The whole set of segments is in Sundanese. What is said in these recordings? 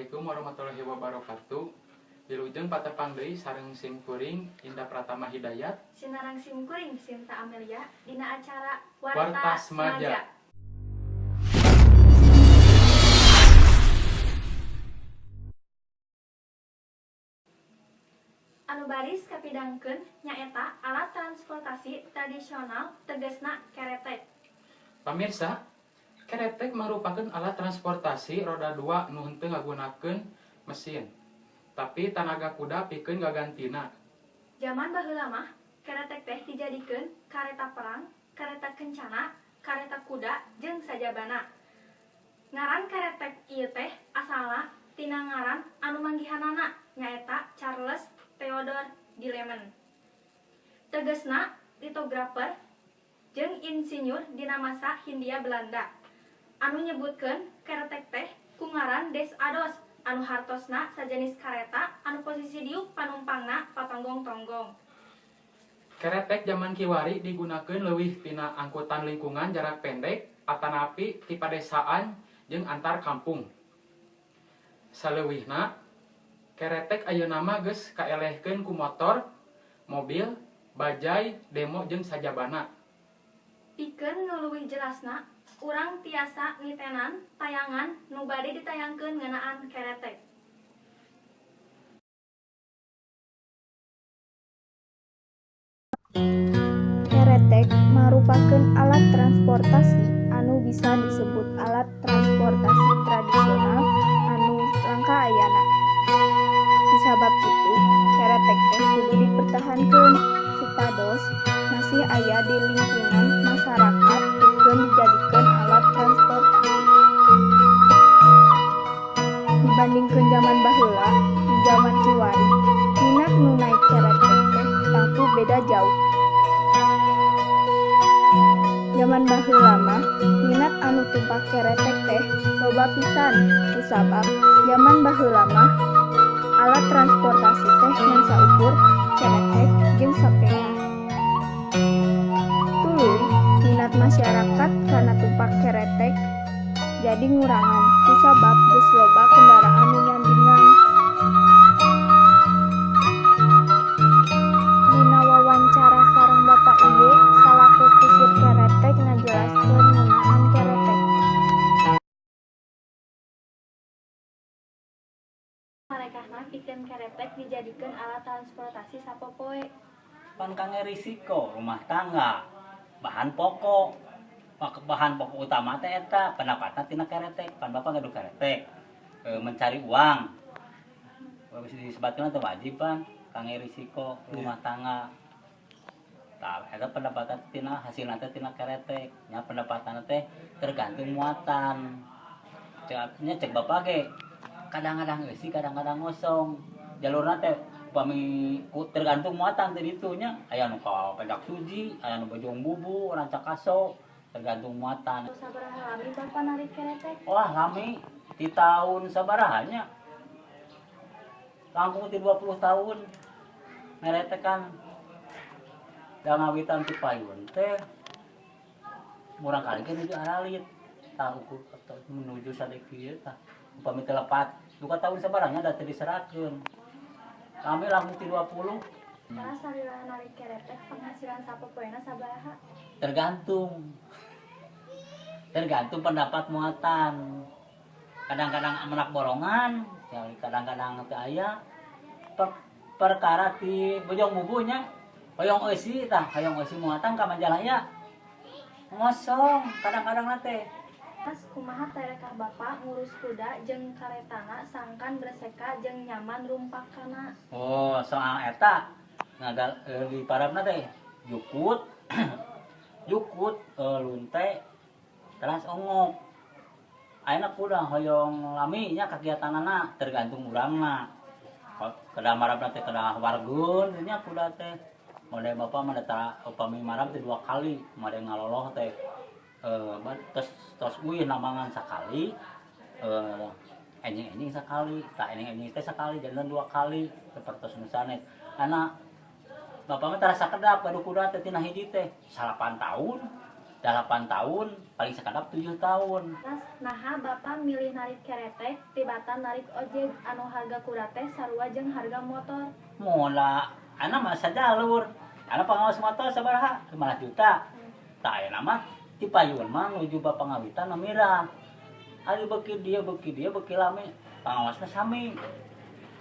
Assalamualaikum warahmatullahi wabarakatuh. Wilujeng patepang deui sareng sim kuring Indah Pratama Hidayat. Sinareng sim kuring Sinta Amelia dina acara Warta Semaja. Anu baris kapidangkeun nyaeta alat transportasi tradisional, tegesna keretek. Pamirsa, keretek merupakan alat transportasi roda dua nu henteu ngagunakeun mesin, tapi tanaga kuda pikeun gagantina. Zaman baheula mah keretek teh dijadikeun kareta perang, kareta kencana, kareta kuda, jeung sajabana. Ngaran keretek ieu teh asalna tina ngaran anu manggihanana, nyaeta Charles Theodore Guillemin. Tegesna litografer jeung insinyur dina masa Hindia Belanda. Anu nyebutkeun keretek teh ku ngaran Des Ados, anu hartosna sajenis kareta anu posisi diuk panumpangna patonggong-tonggong. Keretek zaman kiwari digunakeun leuwih tina angkutan lingkungan jarak pendek atanapi ti padesaan jeung antar kampung. Saleuwihna, keretek ayeuna mah geus kaelehkeun ku motor, mobil, bajai, bemo jeung sajabana. Pikeun nu leuwih jelasna, urang tiasa nitenan tayangan nu bade ditayangkeun ngeunaan keretek. Keretek marupakeun alat transportasi anu bisa disebut alat transportasi tradisional anu langka ayana. Kusabab kitu, keretek teh kudu dipertahankeun supados masih aya di lingkungan masyarakat pikeun dijadikeun alat transportasi. Dibandingkeun jaman baheula, di jaman kiwari minat nu naek keretek teh tangtu beda jauh. Jaman baheula mah minat anu tumpak keretek teh loba pisan, kusabab jaman baheula mah alat transportasi teh ngan saukur keretek jeung sapeda. Tuluy minat masyarakat kana tumpak keretek jadi ngurangan kusabab geus loba kendaraan nu nyandingan. Dina wawancara sareng Bapak ieu salaku kusir keretek ngajelaskeun ngeunaan keretek. Marekahna pikeun keretek dijadikeun alat transportasi sapopoe. Pan kangge risiko rumah tangga, bahan pokok. Bahan pokok utama teh eta pendapatan tina keretek. Pan bapak gaduh keretek, mencari uang. Bisa disebutkan teh wajib pan kangge risiko rumah tangga. Tah, eta pendapatan tina hasilna teh tina keretek. Nya pendapatan teh tergantung muatan. Cek nya cek bapak ge kadang-kadang eusi, kadang-kadang ngosong. Jalurna teh upami tergantung muatan teh ditu nya. Aya nu ka Pedak Suji, aya nu Bojong Bubu, Rancakaso, tergantung muatan. Sabaraha lami Bapak narik keretek? Wah, lami di tahun sabaraha nya? Langkung ti 20 tahun ngeretek kan. Da ngawitan ti payun teh murang kali ge nuju aralit. Tah ukur menuju sadek ieu tah. Upami teu lepat duka tahun sabarahnya da teu diseratkeun. Kami langkung ti 20. Karena salila narik keretek penghasilan sapopoena sabaraha? Tergantung. Tergantung pendapat muatan. Kadang-kadang menak borongan, kadang-kadang teu aya. Perkara ti Bojong Bubunya, hoyong eusi tah, hoyong eusi muatan ka Majalaya. Ngosong kadang-kadang na teh. Mas, kumaha tarekah Bapak ngurus kuda jeung karetana sangkan berseka jeung nyaman rumpakana? Oh, soal eta ngagal, di parabna teh jukut, jukut, lunte, teras ongok. Ayeuna kuda hoyong lami nya kegiatanana tergantung urangna. Kedah marabna teh kedah wargun nya kuda teh. Mode bapak mah tara upami marab teh 2 kali, mode ngaloloh teh. Tos tos uih namangan sakali, enjing-enjing sakali, tak enjing-enjing teh sakali, janten 2 kali sapertos nu sanes. Anak bapak mah tara sakedap gaduh kuda teh tina hiji teh 8 tahun 8 tahun, paling sakadap 7 tahun. Terus naha Bapak milih narik keretek tibatan narik ojek anu harga kuda teh sarua jeung harga motor? Mola, anak masa jalur. Anak pengawas motor sabaraha? 5 juta. Tak aya nama ti payun mah nuju bapak ngawitan mirah. Ari beuki dia beuki dia beuki lame pangawasna sami.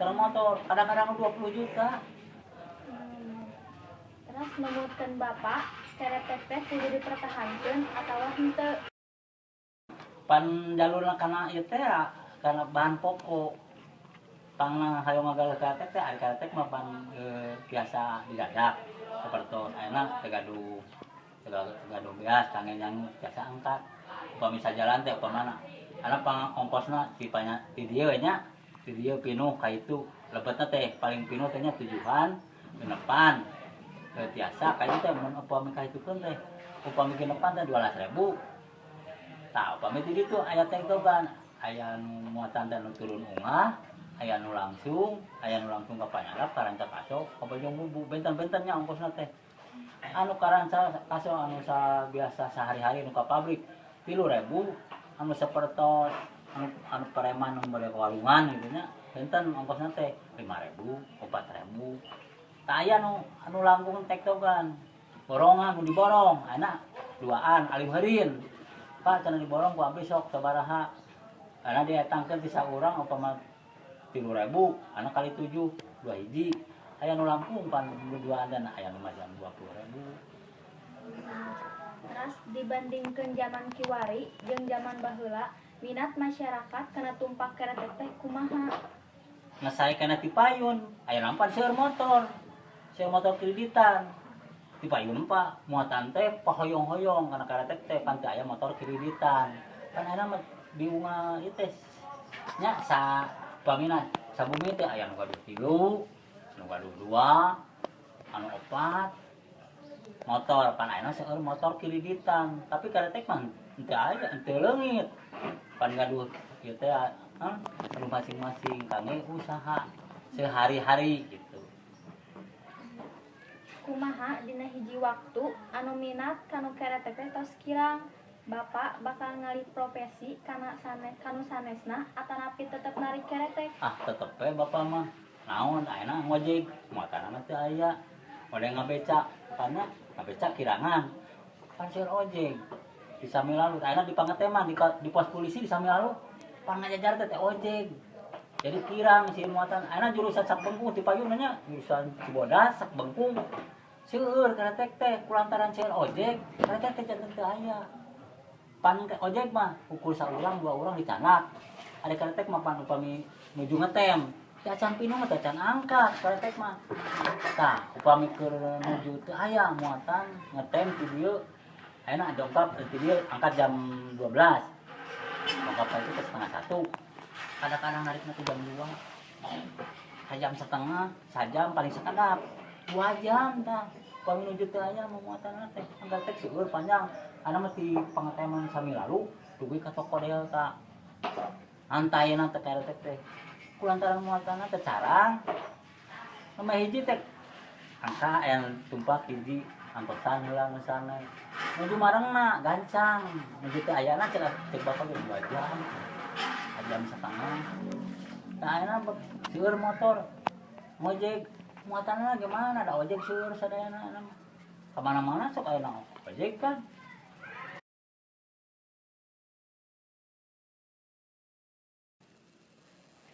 Sareng motor kadang-kadang 20 juta. Terus numutkeun Bapak keretek teh kudu dipertahankeun atawa henteu? Pan jalurna kana ieu teh kana bahan pokok. Pangna hayang ngagaleuh keretek teh ari keretek mah pan biasa didadak. Sapertos ayeuna teu gaduh teu gaduh beas kangge yang biasa angkat. Upami sajalan teh upamana anak pang ongkosna ti panya ti dieu we nya, ti dieu pinuh ka itu lebetna teh paling pinuh teh nya tujuhan genepan. Teu tiasa ka ieu teh mun upami ka hitukeun teh upami genepan teh 12.000. Tah upami ti ditu aya tektokan, aya nu muatan teh nu turun ungah, aya nu langsung ka Panyarap, ka Ranca Kaso, ka Bojong Bubu, benten-benten nya ongkosna teh. Anu ka Ranca Kaso anu biasa sehari-hari nu ka pabrik 3.000, anu sapertos anu preman nu bade ka walungan gitu nya, benten ongkosna teh 5.000, 4.000. Tah aya nu anu langkung tektokan. Borongan nu diborong, ayeuna duaan alim heurin. Pak cenah diborong ku abdi sok sabaraha. Karena dietangkeun ti saurang upama 3.000, anu kali 7, 2 hiji. Aya nu langkung pan nu duaan dan aya nu mah jam 20.000. Terus dibandingkeun zaman kiwari jeung zaman baheula, minat masyarakat kana tumpak keretek teh kumaha? Ngesai kana ti payun, aya nampan seueur motor. Seueur motor kreditan. Ti payun pak muatan teh pahoyong-hoyong kana keretek teh pan teu aya motor kreditan. Pan ayeuna mah diunga ieu teh nya sa pamina sabumi teh aya nu gaduh 3, anu gaduh 2, anu 4 motor. Pan ayeuna seueur motor kreditan, tapi keretek mah henteu aya, henteu leungit. Pan gaduh ieu teh anu masing-masing kangge usaha sehari-hari gitu. Kumaha dina hiji waktu anu minat kanu keretek teh tos kirang? Bapak bakal ngalih profesi kana sane, kanu sanesna atanapi tetep narik keretek? Ah tetep we bapak mah. Naon ayeuna ngojek, muatanna mah teu aya. Bade ngabeca, kana ngabeca kirangan. Pan seueur ojek. Di Samilalu, ayeuna di Pangateman, di pos polisi di Samilalu, pangajajar teh teh ojek. Jadi kirang si muatan. Ayeuna jurusan Sak Bengkung ti payun nya, jurusan Cibodas Sak Bengkung. Seueur keretek teh kulantaran seueur ojek, keretek teh janten teu aya. Pan ojek mah ukur saurang dua orang dicanak. Ada keretek mah pan upami nuju ngetem. Teu acan pinuh mah teu acan angkat keretek mah. Tah upami keur nuju teu aya muatan ngetem ti dieu. Ayeuna dongkap ti dieu angkat jam 12. Dongkap itu ke setengah satu. Kadang-kadang narikna ke jam 2. Sajam setengah, sajam paling sakedap. 2 jam tah. Upami nuju teu aya muatan teh. Angkat teh seueur panjang. Ana mah ti Pangateman Samilalu dugi ka toko Delta. Antayna teh keretek teh. Kulantaran muatanna teh carang. Nomor hiji teh angka yang tumpak hiji angkosan heula nu sanes. Nuju marengna gancang. Nuju teu ayana cenah cek bapak ge 2 jam. Jam setengah. Tah ayeuna seueur motor. Ngojek muatanna gimana da ojek seueur sadayana mah. Kamana-mana sok ayeuna ojek kan.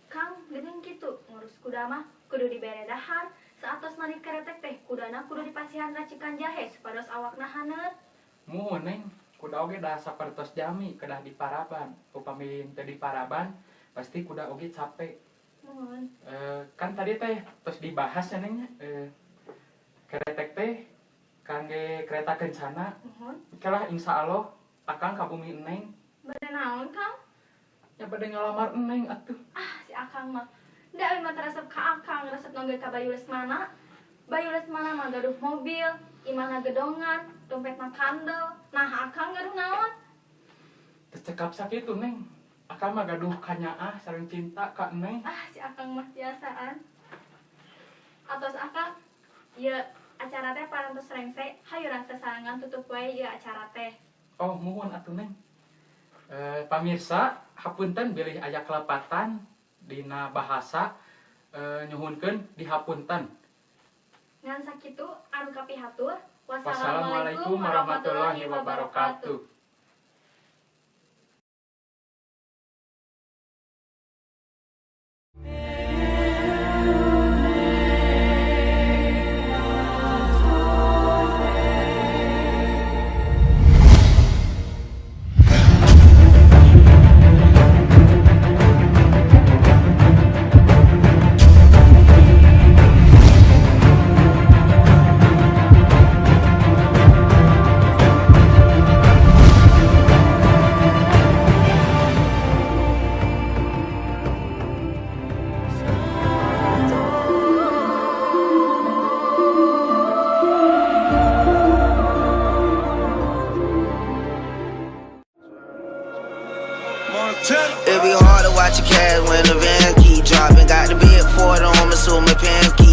Kang, geuning kitu ngurus kuda mah kudu dibere dahar. Saatos narik keretek teh kudana kudu dipasihan racikan jahe supados awakna haneut. Muhun Neng, kuda oge dah sapertos jami kedah diparaban. Upami teu diparaban pasti kuda oge capek. Muhun. Kan tadi teh tos dibahas ya Neng nya. Keretek teh kangge kereta kencana. Muhun. Kalah insya Allah akang ka bumi Neng. Bade naon Kang? Ya bade ngalamar Neng atuh. Ah si akang mah. Da euy mah resep ka akang, resep nongge ka Bayu Lesmana. Bayu Lesmana mah gaduh mobil, imahna gedongan, dompetna kandel. Nah akang gaduh naon? Teu cekap sakitu Neng. Akang mah gaduh kanyaah sareng cinta ka Neng. Ah si akang mah biasaan. Atos akang, ieu acara teh parantos rengse, hayu urang sasarengan tutup wae ieu acara teh. Oh, muhun atuh, Neng. Pamirsa, hapunten bilih aya kelepatan dina bahasa, nyuhunkeun dihapunten. Ngan sakitu anu kapihatur. Wassalamualaikum warahmatullahi wabarakatuh. It be hard to watch a cash when the vans keep dropping. Got the big 40 on me, so my pants keep